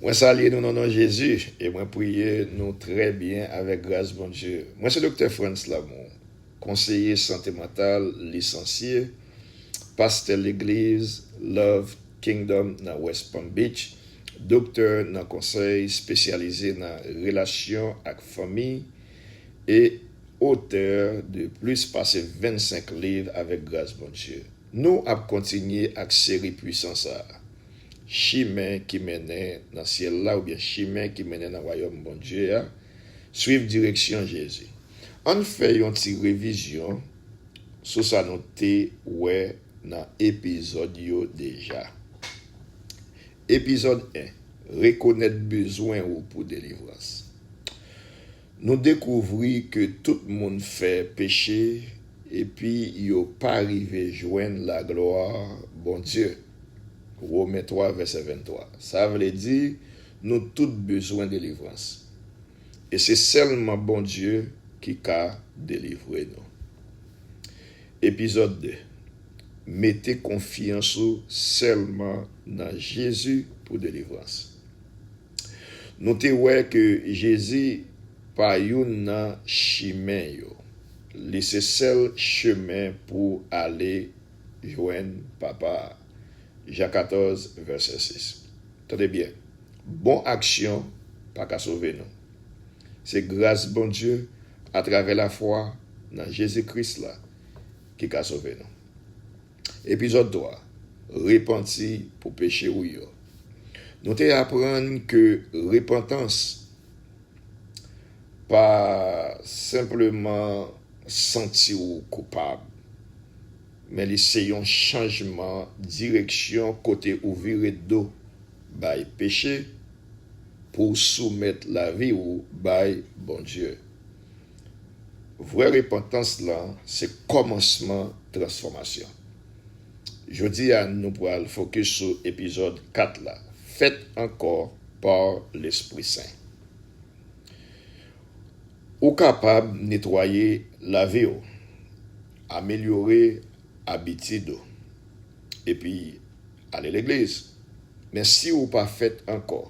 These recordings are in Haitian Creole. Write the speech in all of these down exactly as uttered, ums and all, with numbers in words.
Mwen salye nou nan non Jezi e mwen priye nou trè byen avèk gras Bondye. Mwen se Doktè Frantz Lamour, konseye sante mantal lisansye, pastè legliz Love Kingdom nan West Palm Beach, doktè nan konsèy espesyalize nan relasyon ak fanmi e otè de plis pase vennsenk liv avèk gras Bondye. Nou ap kontinye ak seri pwisan sa a, Chimen ki mennen nan syèl la oubyen Chimen ki mennen nan wayòm Bondye a, Suiv direksyon Jezi. Ann fè yon ti revizyon sou sa nou te wè nan epizòd yo deja. Epizòd en, Rekonèt bezwen ou pou delivrans. Nou dekouvri ke tout moun fè peche epi yo pa rive jwenn laglwa Bondye. Women twa, vèsè venntwa. Sa vle di, nou tout bezwen delivrans. E se sèlman Bondye ki ka delivre nou. Epizòd de, Mete konfyans ou sèlman nan Jezi pou delivrans. Nou te wè ke Jezi pa youn nan chimen yo. Li se sèl chemen pou ale jwenn Papa a. Jan katòz, vèsè sis. Tande byen, bon aksyon pa ka sove nou. Se gras Bondye atravè lafwa nan Jezi Kris la ki ka sove nou. Epizòd twa, Repanti pou peche ou yo. Nou te aprann ke repantans pa senpleman santi w koupab, men li se yon chanjman direksyon kote ou vire do bay peche pou w soumèt lavi w bay Bondye. Vrè repantans lan se kòmansman transfòmasyon. Jodi a, nou pral fokis sou epizòd kat la, Fèt ankò pa Lespri Sen. Ou kapab netwaye lavi w, amelyore abitid ou, epi ale legliz. Men si ou pa fèt ankò,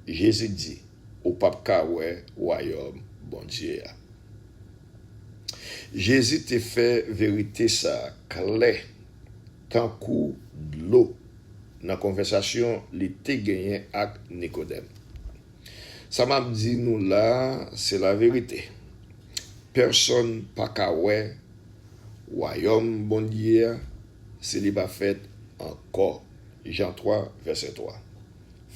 Jezi di, ou p ap ka wè wayòm Bondye a. Jezi te fè verite sa a klè tankou dlo nan konvèsasyon li te genyen ak Nikodèm. Sa m ap di nou la a, se laverite. Pèsonn pa ka wè wayòm Bondye a si li pa fèt ankò. Jan twa, vèsè twa.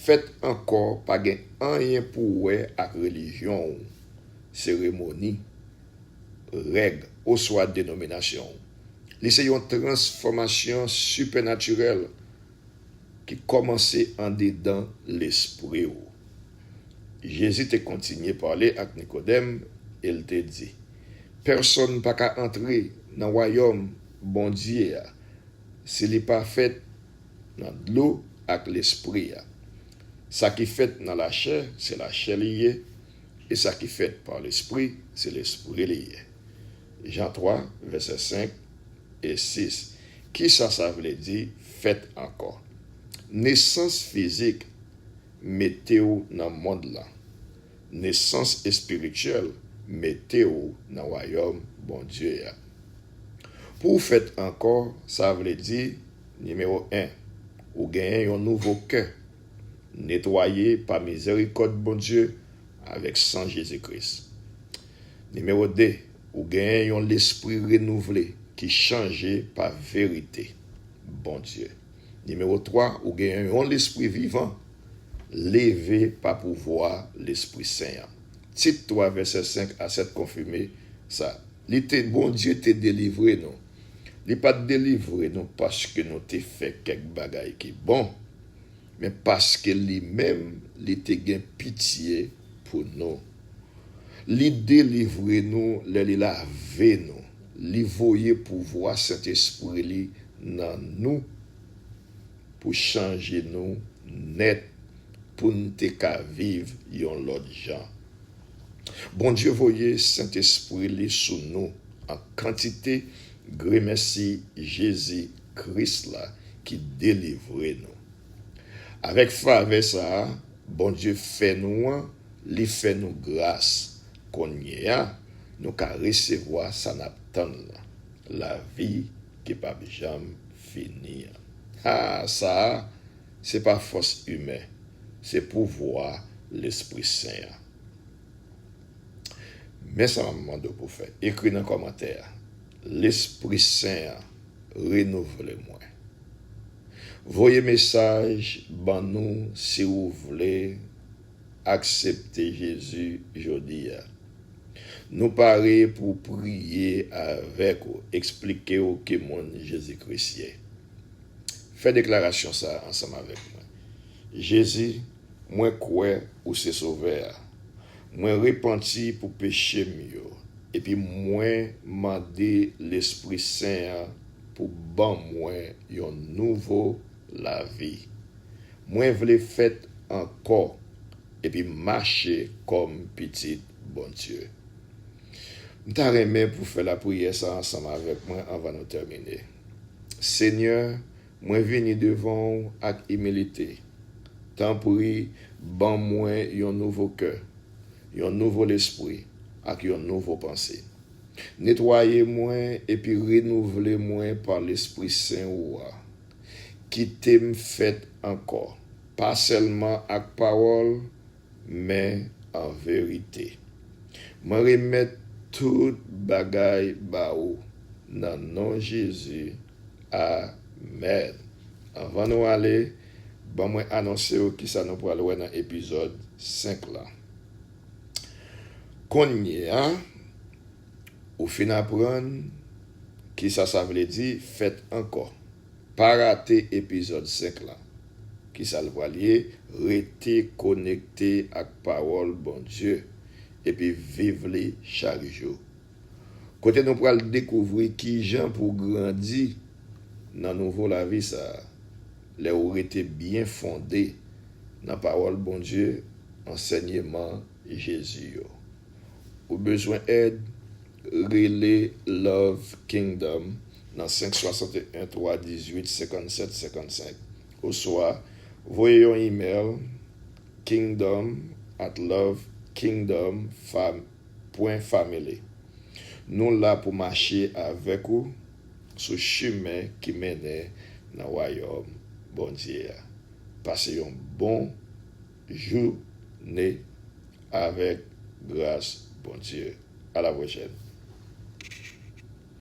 Fèt ankò pa gen anyen pou wè ak relijyon w, seremoni, règ, oswa denominasyon w. Li se yon transfòmasyon sipènatirèl ki kòmanse andedan lespri w. Jezi te kontinye pale ak Nikodèm e l te di, Pèsonn pa ka antre nan wayòm Bondye a si li pa fèt nan dlo ak Lespri a. Sa ki fèt nan lachè, se lachè li ye, e sa ki fèt pa Lespri, se lespri li ye. Jan twa, vèsè senk e sis. Kisa sa vle di, fèt ankò? Nesans fizik mete w nan mond lan. Nesans espirityèl mete w nan wayòm Bondye a. Pou w fèt ankò, sa vle di, nimewo en, ou genyen yon nouvo kè, netwaye pa mizèrikòd Bondye avèk san Jezi Kris. Nimewo de, ou genyen yon lespri renouvle ki chanje pa verite Bondye. Nimewo twa, ou genyen yon lespri vivan, leve pa pouvwa Lespri Sen an. Tit twa, vèsè senk a sèt konfime sa. Li te, Bondye te delivre nou. Li pa t delivre nou paske nou te fè kèk bagay ki bon, men paske li menm, li te gen pitye pou nou. Li delivre nou lè li lave nou. Li voye pouvwa Sentespri li nan nou pou chanje nou nèt, pou n te ka viv yon lòt jan. Bondye voye Sentespri li sou nou an kantite, gremèsi Jezi Kris la ki delivre nou. Avèk favè sa a, Bondye fè nou an, li fè nou gras. Kounye a, nou ka resevwa sa n ap tann lan, lavi ki p ap janm fini an. Ha, sa a, se pa fòs imen, se pouvwa Lespri Sen an. Men sa m ap mande w pou fè. Ekri nan kòmantè a, Lespri Sen an, renouvle mwen. Voye mesaj ban nou si w vle aksepte Jezi jodi a. Nou pare pou priye avèk ou, eksplike w ki moun Jezi Kris ye. Fè deklarasyon sa a ansanm avèk mwen. Jezi, mwen kwè ou se Sovè a. Mwen repanti pou peche m yo, epi mwen mande Lespri Sen an pou ban mwen yon nouvo lavi. Mwen vle fèt ankò epi mache kòm pitit Bondye. M ta renmen pou fè lapriyè sa ansanm avèk mwen anvan nou tèmine. Senyè, mwen vini devan w ak imilite. Tanpri, ban mwen yon nouvo kè, yon nouvo lespri, ak yon nouvo panse. Netwaye mwen epi renouvle mwen pa Lespri Sen ou a. Kite m fèt ankò, pa sèlman ak pawòl, men an verite. Mwen remèt tout bagay ba ou nan non Jezi. Amèn. Anvan nou ale, ban mwen anonse w kisa nou pral wè nan epizòd senk la. Kounye a, ou fin aprann kisa sa vle di fèt ankò. Pa rate epizòd senk la. Kisa l pral ye? Rete konekte ak pawòl Bondye epi viv li chak jou. Kote nou pral dekouvri kijan pou w grandi nan nouvo lavi sa a lè w rete byen fonde nan pawòl Bondye, ansèyman Jezi yo. Ou bezwen èd? Rele Love Kingdom nan senk swasanteyen twa dizuit senkannsèt senkannsenk, oswa voye yon imèl kingdom at love kingdom pwen family. Nou la pou mache avèk ou sou chimen ki mennen nan wayòm Bondye a. Pase yon bon jounen avèk gras Bondye. A la pwochèn.